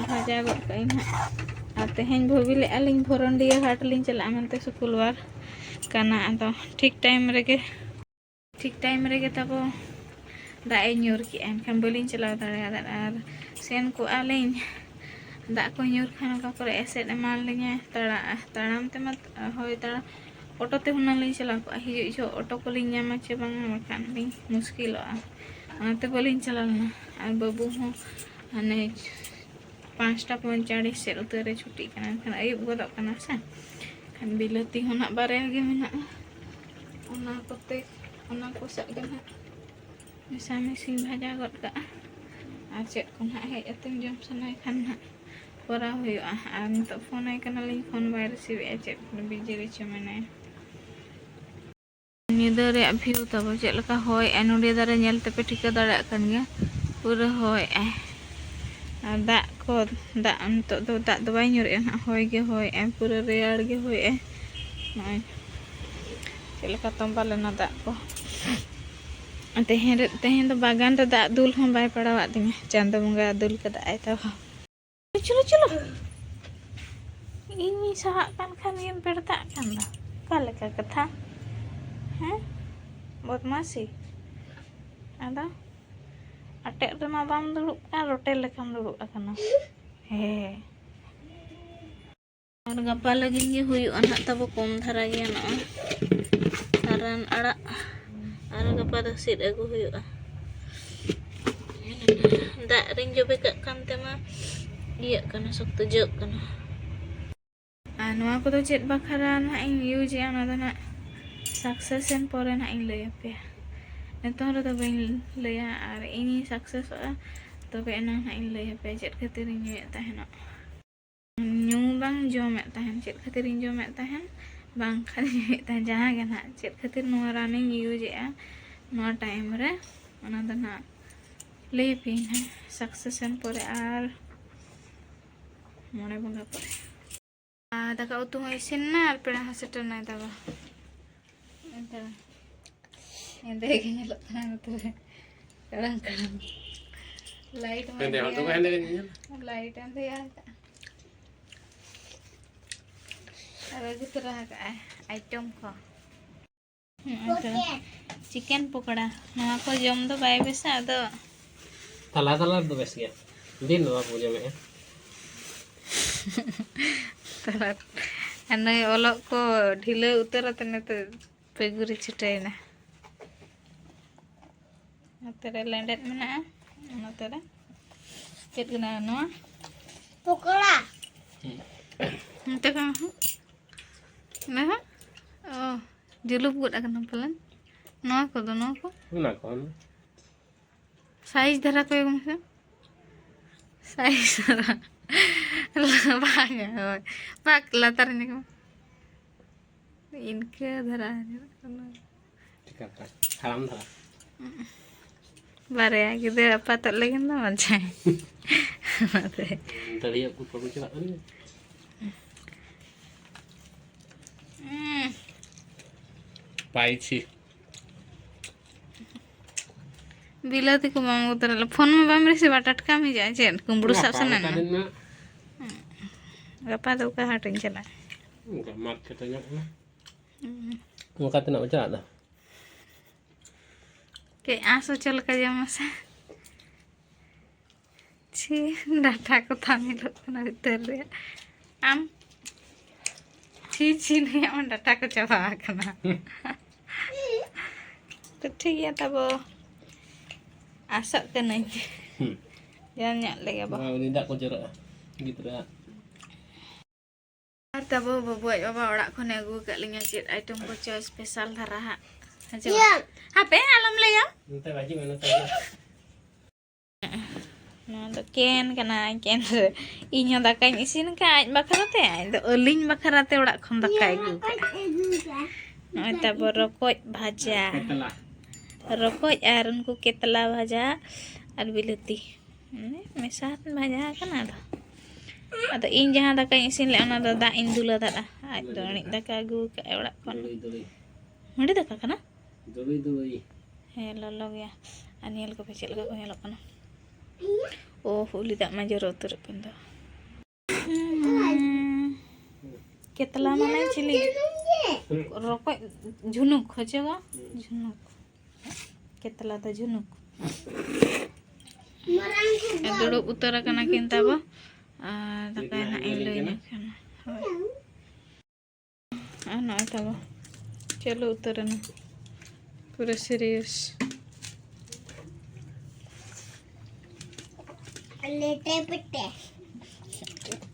ᱵᱷᱟᱡᱟ ᱜᱚᱫ ᱠᱟᱜ ᱟᱹᱧ ᱱᱟᱦᱟᱜ᱾ ᱟᱨ ᱛᱮᱦᱮᱧ ᱵᱷᱟᱹᱵᱤ ᱞᱮᱫᱼᱟ ᱞᱤᱧ ᱵᱷᱚᱨᱚᱱᱰᱤᱭᱟᱹ ᱦᱟᱴ ᱞᱤᱧ ᱪᱟᱞᱟᱜᱼᱟ ᱢᱮᱱᱛᱮ, ᱥᱩᱠᱩᱞ ᱵᱟᱨ ᱠᱟᱱᱟ, ᱟᱫᱚ ᱴᱷᱤᱠ ᱴᱟᱭᱤᱢ ᱨᱮᱜᱮ, ᱴᱷᱤᱠ ᱴᱟᱭᱤᱢ ᱨᱮᱜᱮ ᱛᱟᱵᱚ ᱫᱟᱜ ᱮ ᱧᱩᱨ ᱠᱮᱜᱼᱟ, ᱮᱱᱠᱷᱟᱱ ᱵᱟᱹᱞᱤᱧ ᱪᱟᱞᱟᱣ ᱫᱟᱲᱮᱭᱟᱫᱟ᱾ ᱟᱨ ᱥᱮᱱ ᱠᱚᱜᱼᱟ ᱞᱤᱧ, ᱫᱟᱜ ᱠᱚ ᱧᱩᱨ ᱠᱷᱟᱱ ᱚᱠᱟ ᱠᱚᱨᱮ ᱮᱥᱮᱫ ᱮᱢᱟᱱ ᱞᱤᱧᱟᱭ᱾ ᱛᱟᱲᱟ-, ᱛᱟᱲᱟᱢ ᱛᱮᱢᱟ, ᱦᱳᱭ, ᱛᱟᱲᱟᱢ, ᱚᱴᱳ ᱛᱮ ᱦᱩᱱᱟᱹᱝ ᱞᱤᱧ ᱪᱟᱞᱟᱣ ᱠᱚᱜᱼᱟ᱾ ᱦᱤᱡᱩᱜ ᱡᱚᱦᱚᱜ ᱚᱴᱳ ᱠᱚᱞᱤᱧ ᱧᱟᱢᱟ ᱪᱮ ᱵᱟᱝᱟ, ᱵᱟᱠᱷᱟᱱ ᱞᱤᱧ ᱢᱩᱥᱠᱤᱞᱚᱜᱼᱟ᱾ ᱚᱱᱟᱛᱮ ᱵᱟᱹᱞᱤᱧ ᱪᱟᱞᱟᱣ ᱞᱮᱱᱟ᱾ ᱟᱨ ᱵᱟᱹᱵᱩ ᱦᱚᱸ ᱦᱟᱱᱮ ᱯᱟᱸᱪᱴᱟ ᱯᱚᱸᱭᱛᱟᱲᱤᱥ ᱥᱮᱫ ᱩᱛᱟᱹᱨ ᱨᱮ ᱪᱷᱩᱴᱤᱜ ᱠᱟᱱᱟ, ᱮᱱᱠᱷᱟᱱ ᱟᱹᱭᱩᱵ ᱜᱚᱫᱚᱜ ᱠᱟᱱᱟ ᱥᱮ᱾ ᱮᱱᱠᱷᱟᱱ ᱵᱤᱞᱟᱹᱛᱤ ᱦᱚᱸ ᱱᱟᱜ ᱵᱟᱨᱭᱟ ᱜᱮ ᱢᱮᱱᱟᱜᱼᱟ, ᱚᱱᱟ ᱠᱚᱛᱮ, ᱚᱱᱟ ᱠᱚ ᱥᱟᱜ ᱜᱮ ᱱᱟᱜ ᱢᱮᱥᱟᱢᱤᱥᱤᱧ ᱵᱷᱟᱡᱟ ᱜᱚᱫ ᱠᱟᱜᱼᱟ᱾ ᱟᱨ ᱪᱮᱫ ᱠᱚ ᱱᱟᱜ ᱦᱮᱡ ᱟᱛᱮᱢ ᱡᱚᱢ ᱥᱟᱱᱟᱭ ᱠᱷᱟᱱ ᱱᱟᱜ ᱠᱚᱨᱟᱣ ᱦᱩᱭᱩᱜᱼᱟ᱾ ᱟᱨ ᱱᱤᱛᱚᱜ ᱯᱷᱳᱱ ᱟᱭ ᱠᱟᱱᱟᱞᱤᱧ, ᱯᱷᱳᱱ ᱵᱟᱭ ᱨᱤᱥᱤᱵᱷ ᱮᱫᱼᱟ, ᱪᱮᱫ ᱵᱤᱡᱤ ᱨᱮᱪᱚ ᱢᱮᱱᱟᱭᱟ᱾ ᱧᱤᱫᱟᱹ ᱨᱮᱭᱟᱜ ᱵᱷᱤᱭᱩ ᱛᱟᱵᱚ ᱪᱮᱫ ᱞᱮᱠᱟ ᱦᱚᱭᱮᱜᱼᱟ, ᱱᱚᱰᱮ ᱫᱟᱨᱮ ᱧᱮᱞ ᱛᱮᱯᱮ ᱴᱷᱤᱠᱟᱹ ᱫᱟᱲᱮᱭᱟᱜ ᱠᱟᱱ ᱜᱮᱭᱟ, ᱯᱩᱨᱟᱹ ᱦᱚᱭᱮᱜᱼᱟᱭ᱾ ᱟᱨ ᱫᱟᱜ ᱠᱚ, ᱫᱟᱜ ᱱᱤᱛᱚᱜ ᱫᱚ ᱫᱟᱜ ᱫᱚ ᱵᱟᱭ ᱧᱩᱨᱮᱜᱼᱟ ᱱᱟᱦᱟᱜ, ᱦᱚᱭ ᱜᱮ ᱦᱚᱭᱮᱜᱼᱟᱭ, ᱯᱩᱨᱟᱹ ᱨᱮᱭᱟᱲ ᱜᱮ ᱦᱚᱭᱮᱜᱼᱟᱭ᱾ ᱱᱚᱜᱼᱚᱭ ᱪᱮᱫ ᱞᱮᱠᱟ ᱛᱚᱸᱵᱟ ᱞᱮᱱᱟ ᱫᱟᱜ ᱠᱚ᱾ ᱛᱮᱦᱮᱧ ᱨᱮ, ᱛᱮᱦᱮᱧ ᱫᱚ ᱵᱟᱜᱟᱱ ᱨᱮ ᱫᱟᱜ ᱫᱩᱞ ᱦᱚᱸ ᱵᱟᱭ ᱯᱟᱲᱟᱣᱟᱫ ᱛᱤᱧᱟᱹ᱾ ᱪᱟᱸᱫᱚ ᱵᱚᱸᱜᱟ ᱫᱩᱞ ᱠᱟᱫᱟᱭ ᱛᱟᱵᱚ᱾ ᱪᱚᱞᱚ, ᱪᱚᱞᱚ᱾ ᱤᱧᱤᱧ ᱥᱟᱦᱟᱜ ᱠᱟᱱ ᱠᱷᱟᱱ ᱜᱮᱢ ᱵᱮᱲᱫᱟᱜ ᱠᱟᱱ ᱫᱚ᱾ ᱚᱠᱟ ᱞᱮᱠᱟ ᱠᱟᱛᱷᱟ? ᱦᱮᱸ? ᱵᱚᱫᱢᱟᱥᱤ᱾ ᱟᱫᱚ ᱟᱴᱮᱫ ᱨᱮᱢᱟ ᱵᱟᱢ ᱫᱩᱲᱩᱵ ᱠᱟᱱ, ᱨᱚᱴᱮ ᱞᱮᱠᱟᱢ ᱫᱩᱲᱩᱵ ᱟᱠᱟᱱᱟ᱾ ᱦᱮᱸ᱾ ᱟᱨ ᱜᱟᱯᱟ ᱞᱟᱹᱜᱤᱫ ᱜᱮ ᱦᱩᱭᱩᱜᱼᱟ ᱱᱟᱦᱟᱜ ᱛᱟᱵᱚ, ᱠᱚᱢ ᱫᱷᱟᱨᱟ ᱜᱮᱭᱟ ᱱᱚᱜᱼᱚᱭ᱾ ᱥᱟᱨᱟᱱ ᱟᱲᱟᱜ ᱟᱨ ᱜᱟᱯᱟ ᱫᱚ ᱥᱤᱫ ᱟᱹᱜᱩ ᱦᱩᱭᱩᱜᱼᱟ᱾ ᱫᱟᱜ ᱨᱤᱧ ᱡᱚᱵᱮ ᱠᱟᱜ ᱠᱟᱱ ᱛᱮᱢᱟ ᱤᱭᱟᱹᱜ ᱠᱟᱱᱟ, ᱥᱚᱠᱛᱚ ᱡᱟᱹᱜ ᱠᱟᱱᱟ᱾ ᱟᱨ ᱱᱚᱣᱟ ᱠᱚᱫᱚ ᱪᱮᱫ ᱵᱟᱠᱷᱨᱟ ᱱᱟᱦᱟᱜ ᱤᱧ ᱤᱭᱩᱡᱮᱜᱼᱟ, ᱚᱱᱟ ᱫᱚ ᱱᱟᱦᱟᱜ ᱥᱟᱠᱥᱮᱥ ᱮᱱ ᱯᱚᱨᱮ ᱱᱟᱦᱟᱜ ᱤᱧ ᱞᱟᱹᱭ ᱟᱯᱮᱭᱟ᱾ ᱱᱤᱛᱚᱝ ᱨᱮᱫᱚ ᱵᱟᱹᱧ ᱞᱟᱹᱭᱟ, ᱟᱨ ᱤᱧᱤᱧ ᱥᱟᱠᱥᱮᱥᱚᱜᱼᱟ ᱛᱚᱵᱮ ᱮᱱᱟᱝ ᱱᱟᱦᱟᱜ ᱤᱧ ᱞᱟᱹᱭ ᱟᱯᱮᱭᱟ ᱪᱮᱫ ᱠᱷᱟᱹᱛᱤᱨ ᱤᱧ ᱧᱩᱭᱮᱫ ᱛᱟᱦᱮᱱᱚᱜ᱾ ᱧᱩ ᱵᱟᱝ ᱡᱚᱢᱮᱫ ᱛᱟᱦᱮᱱ, ᱪᱮᱫ ᱠᱷᱟᱹᱛᱤᱨᱤᱧ ᱡᱚᱢᱮᱫ ᱛᱟᱦᱮᱱ, ᱵᱟᱝᱠᱷᱟᱱ ᱧᱩᱭᱮᱫ ᱛᱟᱦᱮᱱ, ᱡᱟᱦᱟᱸ ᱜᱮ ᱱᱟᱦᱟᱜ, ᱪᱮᱫ ᱠᱷᱟᱹᱛᱤᱨ ᱱᱚᱣᱟ ᱨᱟᱱᱤᱧ ᱤᱭᱩᱡᱮᱜᱼᱟ ᱱᱚᱣᱟ ᱴᱟᱭᱤᱢ ᱨᱮ, ᱚᱱᱟ ᱫᱚ ᱱᱟᱦᱟᱜ ᱞᱟᱹᱭ ᱟᱯᱮᱭᱟᱹᱧ ᱦᱟᱸᱜ ᱥᱟᱠᱥᱮᱥ ᱮᱱ ᱯᱚᱨᱮ ᱟᱨ ᱢᱚᱬᱮ ᱵᱚᱸᱜᱟ ᱯᱚᱨᱮ᱾ ᱟᱨ ᱫᱟᱠᱟ ᱩᱛᱩ ᱦᱚᱸ ᱤᱥᱤᱱ ᱮᱱᱟ ᱟᱨ ᱯᱮᱲᱟ ᱦᱚᱸ ᱥᱮᱴᱮᱨ ᱮᱱᱟᱭ ᱛᱟᱵᱚ᱾ ᱮᱱᱛᱮ ᱦᱮᱸᱫᱮ ᱜᱮ ᱧᱮᱞᱚᱜ ᱠᱟᱱᱟ ᱱᱚᱛᱮ ᱨᱮ᱾ ᱠᱟᱲᱟᱝ ᱠᱟᱲᱟᱝ᱾ ᱞᱟᱭᱤᱴ ᱢᱟ ᱦᱮᱸᱫᱮ ᱦᱚᱲ ᱫᱚ ᱦᱮᱸᱫᱮ ᱜᱮ ᱧᱮᱞᱚᱜ᱾ ᱞᱟᱭᱤᱴ ᱮᱢ ᱫᱮᱭᱟ ᱟᱠᱟᱫᱼᱟ᱾ ᱟᱨ ᱟᱹᱜᱩ ᱛᱚᱨᱟ ᱟᱠᱟᱫᱼᱟᱭ ᱟᱭᱴᱮᱢ ᱠᱚ᱾ ᱦᱩᱸ, ᱛᱚ᱾ ᱪᱤᱠᱮᱱ ᱯᱚᱠᱚᱲᱟ᱾ ᱱᱚᱣᱟ ᱠᱚ ᱡᱚᱢ ᱫᱚ ᱵᱟᱭ ᱵᱮᱥᱟ, ᱟᱫᱚ ᱛᱟᱞᱟ ᱛᱟᱞᱟ ᱨᱮᱫᱚ ᱵᱮᱥ ᱜᱮᱭᱟ᱾ ᱫᱤᱱ ᱱᱚᱣᱟ ᱠᱚ ᱡᱚᱢᱮᱜᱼᱟ᱾ ᱛᱟᱞᱟ᱾ ᱟᱨ ᱱᱩᱭ ᱚᱞᱚᱜ ᱠᱚ ᱰᱷᱤᱞᱟᱹ ᱩᱛᱟᱹᱨ ᱟᱛᱮ ᱱᱤᱛᱚᱜ ᱯᱮᱜᱩᱨᱤ ᱪᱷᱩᱴᱟᱹᱭᱮᱱᱟ᱾ ᱱᱚᱛᱮ ᱨᱮ ᱞᱮᱸᱰᱮᱫ ᱢᱮᱱᱟᱜᱼᱟ᱾ ᱱᱚᱛᱮ ᱨᱮ ᱪᱮᱫ ᱠᱟᱱᱟ ᱱᱚᱣᱟ? ᱯᱚᱠᱚᱲᱟ᱾ ᱱᱚᱛᱮ ᱠᱷᱚᱱ ᱦᱚᱸ᱾ ᱚᱱᱟ ᱦᱚᱸ? ᱚ, ᱡᱩᱞᱩᱯ ᱜᱚᱫ ᱟᱠᱟᱱᱟ ᱯᱟᱞᱮᱱ᱾ ᱱᱚᱣᱟ ᱠᱚᱫᱚ, ᱱᱚᱣᱟ ᱠᱚ? ᱚᱱᱟ ᱠᱚ ᱦᱚᱸ᱾ ᱥᱟᱭᱤᱡ ᱫᱷᱟᱨᱟ ᱠᱚᱭᱚᱜ ᱢᱮᱥᱮ᱾ ᱥᱟᱭᱤᱡ ᱫᱷᱟᱨᱟ᱾ ᱵᱟᱝᱟ, ᱦᱳᱭ᱾ ᱵᱟᱠ, ᱞᱟᱛᱟᱨ ᱨᱮ ᱧᱮᱞ ᱢᱮ᱾ ᱤᱱᱠᱟᱹ ᱫᱷᱟᱨᱟ ᱧᱮᱞᱚᱜ ᱠᱟᱱᱟ᱾ ᱪᱤᱠᱟᱹ ᱞᱮᱠᱟ? ᱦᱟᱲᱟᱢ ᱫᱷᱟᱨᱟ᱾ ᱵᱟᱨᱭᱟ ᱜᱤᱫᱟᱹᱨ ᱟᱯᱟᱛᱚᱜ ᱞᱟᱹᱜᱤᱫ ᱫᱚ ᱢᱟᱡᱷᱮ᱾ ᱚᱱᱟᱛᱮ᱾ ᱫᱟᱲᱮᱭᱟᱜ ᱠᱚ ᱠᱟᱹᱢᱤ ᱪᱟᱞᱟᱜ ᱠᱟᱱᱟ᱾ ᱦᱩᱸ᱾ ᱯᱟᱭᱪᱷᱤ᱾ ᱵᱤᱞᱟᱹᱛᱤ ᱠᱚ ᱵᱟᱢ ᱟᱹᱜᱩ ᱛᱚᱨᱟ ᱞᱮᱫ᱾ ᱯᱷᱳᱱ ᱢᱟ ᱵᱟᱢ ᱨᱤᱥᱤᱵᱷᱟ, ᱴᱟᱴᱠᱟᱢ ᱦᱤᱡᱩᱜᱼᱟ᱾ ᱪᱮᱫ ᱠᱩᱢᱵᱽᱲᱩ ᱥᱟᱵ ᱥᱟᱱᱟ ᱢᱮ? ᱜᱟᱯᱟ ᱫᱚ ᱚᱠᱟ ᱦᱟᱴ ᱤᱧ ᱪᱟᱞᱟᱜᱼᱟ? ᱚᱱᱠᱟ ᱢᱟᱨᱠᱮᱴ ᱧᱚᱜ ᱠᱟᱱᱟ᱾ ᱦᱩᱸ᱾ ᱚᱱᱠᱟ ᱛᱤᱱᱟᱹᱜ ᱵᱟᱡᱟᱜ ᱫᱚ? ᱠᱟᱹᱡ ᱟᱸᱥ ᱦᱚᱪᱚ ᱞᱮᱠᱟ ᱡᱚᱢ ᱢᱮᱥᱮ᱾ ᱪᱷᱤ, ᱰᱟᱴᱟ ᱠᱚ ᱛᱟᱢ ᱧᱮᱞᱚᱜ ᱠᱟᱱᱟ ᱵᱷᱤᱛᱟᱹᱨ ᱨᱮ᱾ ᱟᱢ, ᱪᱷᱤ, ᱪᱷᱤ, ᱱᱩᱭᱟᱜ ᱢᱟ ᱰᱟᱴᱟ ᱠᱚ ᱪᱟᱵᱟ ᱟᱠᱟᱱᱟ᱾ ᱛᱚ ᱴᱷᱤᱠ ᱜᱮᱭᱟ ᱛᱟᱵᱚ, ᱟᱥᱚᱜ ᱠᱟᱹᱱᱟᱹᱧ᱾ ᱦᱩᱸ᱾ ᱡᱚᱢ ᱧᱚᱜ ᱞᱮᱜᱮ ᱵᱚ᱾ ᱵᱟᱝ, ᱩᱱᱤ ᱫᱟᱜ ᱠᱚ ᱡᱚᱨᱚᱜᱼᱟ ᱜᱤᱫᱽᱨᱟᱹ᱾ ᱟᱨ ᱛᱟᱵᱚ ᱵᱟᱹᱵᱩ ᱟᱡ ᱵᱟᱵᱟ ᱚᱲᱟᱜ ᱠᱷᱚᱱᱮ ᱟᱹᱜᱩ ᱟᱠᱟᱫ ᱞᱤᱧᱟ ᱪᱮᱫ ᱟᱭᱴᱮᱢ ᱠᱚᱪᱚ ᱥᱯᱮᱥᱟᱞ ᱫᱷᱟᱨᱟ ᱦᱟᱸᱜ᱾ ᱦᱮᱸ ᱪᱮ ᱵᱟᱝ? ᱦᱟᱯᱮ, ᱟᱞᱚᱢ ᱞᱟᱹᱭᱟ᱾ ᱱᱚᱛᱮ ᱦᱤᱡᱩᱜ ᱢᱮ, ᱱᱚᱛᱮ ᱦᱤᱡᱩᱜ ᱢᱮ᱾ ᱱᱚᱣᱟ ᱫᱚ ᱠᱮᱱ ᱠᱟᱱᱟ, ᱠᱮᱱ ᱨᱮ ᱤᱧ ᱦᱚᱸ ᱫᱟᱠᱟᱧ ᱤᱥᱤᱱ ᱟᱠᱟᱫ ᱟᱡ ᱵᱟᱠᱷᱨᱟ ᱛᱮ, ᱟᱡ ᱫᱚ ᱟᱹᱞᱤᱧ ᱵᱟᱠᱷᱨᱟ ᱛᱮ ᱚᱲᱟᱜ ᱠᱷᱚᱱ ᱫᱟᱠᱟᱭ ᱟᱹᱜᱩ ᱟᱠᱟᱫᱼᱟ᱾ ᱱᱚᱜᱼᱚᱭ ᱛᱟᱵᱚ ᱨᱚᱠᱚᱡ ᱵᱷᱟᱡᱟ᱾ ᱠᱟᱛᱞᱟ᱾ ᱨᱚᱠᱚᱡ ᱟᱨ ᱩᱱᱠᱩ ᱠᱮᱛᱞᱟ ᱵᱷᱟᱡᱟ ᱟᱨ ᱵᱤᱞᱟᱹᱛᱤ᱾ ᱢᱟᱱᱮ ᱢᱮᱥᱟ ᱟᱛᱮ ᱵᱷᱟᱡᱟ ᱟᱠᱟᱱᱟ᱾ ᱟᱫᱚ, ᱟᱫᱚ ᱤᱧ ᱡᱟᱦᱟᱸ ᱫᱟᱠᱟᱧ ᱤᱥᱤᱱ ᱞᱮᱫᱼᱟ, ᱚᱱᱟ ᱫᱚ ᱫᱟᱜ ᱤᱧ ᱫᱩᱞ ᱟᱫᱟ᱾ ᱟᱡ ᱫᱚ ᱟᱹᱬᱤᱡ ᱫᱟᱠᱟ ᱟᱹᱜᱩ ᱟᱠᱟᱫᱼᱟᱭ ᱚᱲᱟᱜ ᱠᱷᱚᱱ᱾ ᱫᱩᱲᱩᱭ, ᱫᱩᱲᱩᱭ᱾ ᱢᱟᱹᱰᱤ ᱫᱟᱠᱟ ᱠᱟᱱᱟ? ᱫᱩᱲᱩᱭ, ᱫᱩᱲᱩᱭ᱾ ᱦᱮᱸ, ᱞᱚᱞᱚ ᱜᱮᱭᱟ᱾ ᱟᱨ ᱧᱮᱞ ᱠᱚᱯᱮ ᱪᱮᱫ ᱞᱮᱠᱟ ᱠᱚ ᱧᱮᱞᱚᱜ ᱠᱟᱱᱟ᱾ ᱳᱦ, ᱩᱞᱤ ᱫᱟᱜ ᱢᱟ ᱡᱚᱨᱚ ᱩᱛᱟᱹᱨᱚᱜ ᱠᱟᱱ ᱫᱚ᱾ ᱦᱩᱸ᱾ ᱠᱮᱛᱞᱟ ᱢᱟᱱᱮ ᱪᱤᱞᱤ? ᱨᱚᱠᱚᱡ ᱡᱷᱩᱱᱩᱠ, ᱠᱷᱚᱡᱚᱜᱟ? ᱡᱷᱩᱱᱩᱠ᱾ ᱠᱮᱛᱞᱟ ᱫᱚ ᱡᱷᱩᱱᱩᱠ᱾ ᱫᱩᱲᱩᱵ ᱩᱛᱟᱹᱨ ᱟᱠᱟᱱᱟ ᱠᱤᱱ ᱛᱟᱵᱚ᱾ ᱟᱨ ᱫᱟᱠᱟ ᱱᱟᱜ ᱤᱧ ᱞᱟᱹᱭ ᱧᱚᱜ ᱠᱟᱱᱟ᱾ ᱦᱳᱭ᱾ ᱟᱨ ᱱᱚᱜᱼᱚᱭ ᱛᱟᱵᱚ ᱪᱟᱹᱞᱩ ᱩᱛᱟᱹᱨ ᱮᱱᱟ᱾ ᱯᱩᱨᱟᱹ serious᱾ ᱞᱮᱴᱮ ᱯᱮᱴᱮ᱾